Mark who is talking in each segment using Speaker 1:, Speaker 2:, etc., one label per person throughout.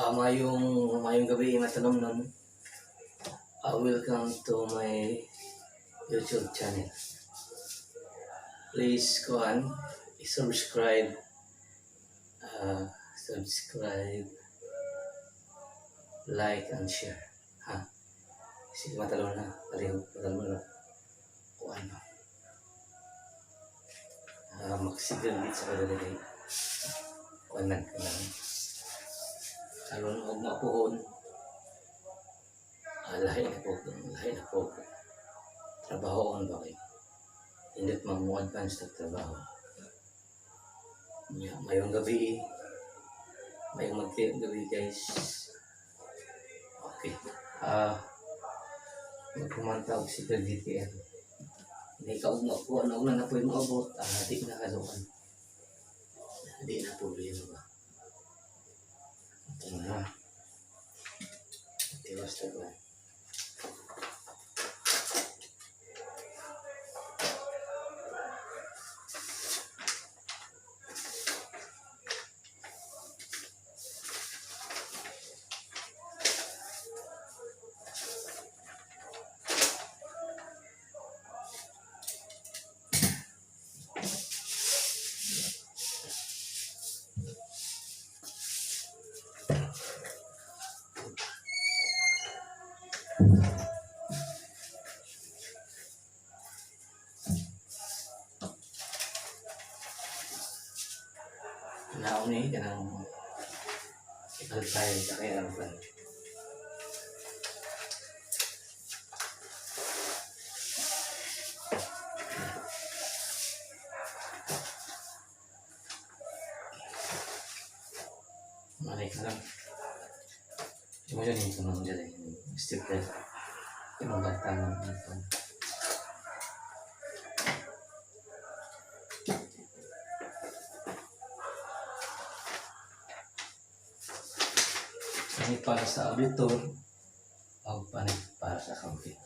Speaker 1: Maayong gabi, matanom nun. Welcome to my YouTube channel. Please, kuan, subscribe, subscribe, like, and share. Ha? Sige, matalon na. Palihog, matalon na. Kuan. Magsigil sa kadali. Kuan man, kuan. Aron og mapuhon, lahi na po trabahoon ba kay indot man mo advance sa trabaho. Nya, mayong gabi, mayong gabi, guys. Okay. Magkumanta og si GTR. Hindi ka ugma po, ano na na po yung abot, di na kalukan. Di na problema ba. Ito na. Tiwas na ba? Naon ni kanang ipalpay sa kaya ang plan. Malay ka lang. Mo dyan yung tunong dyan eh. Stapler. Yung baktangan ito. Ini para sa auditor o panit para sa accounting.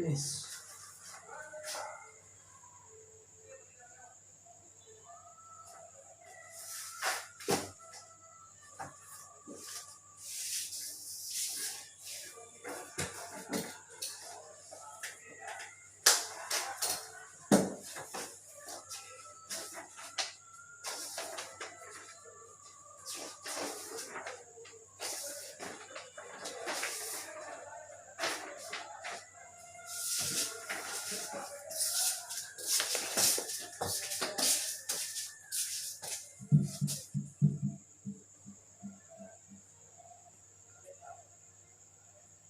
Speaker 2: Finish.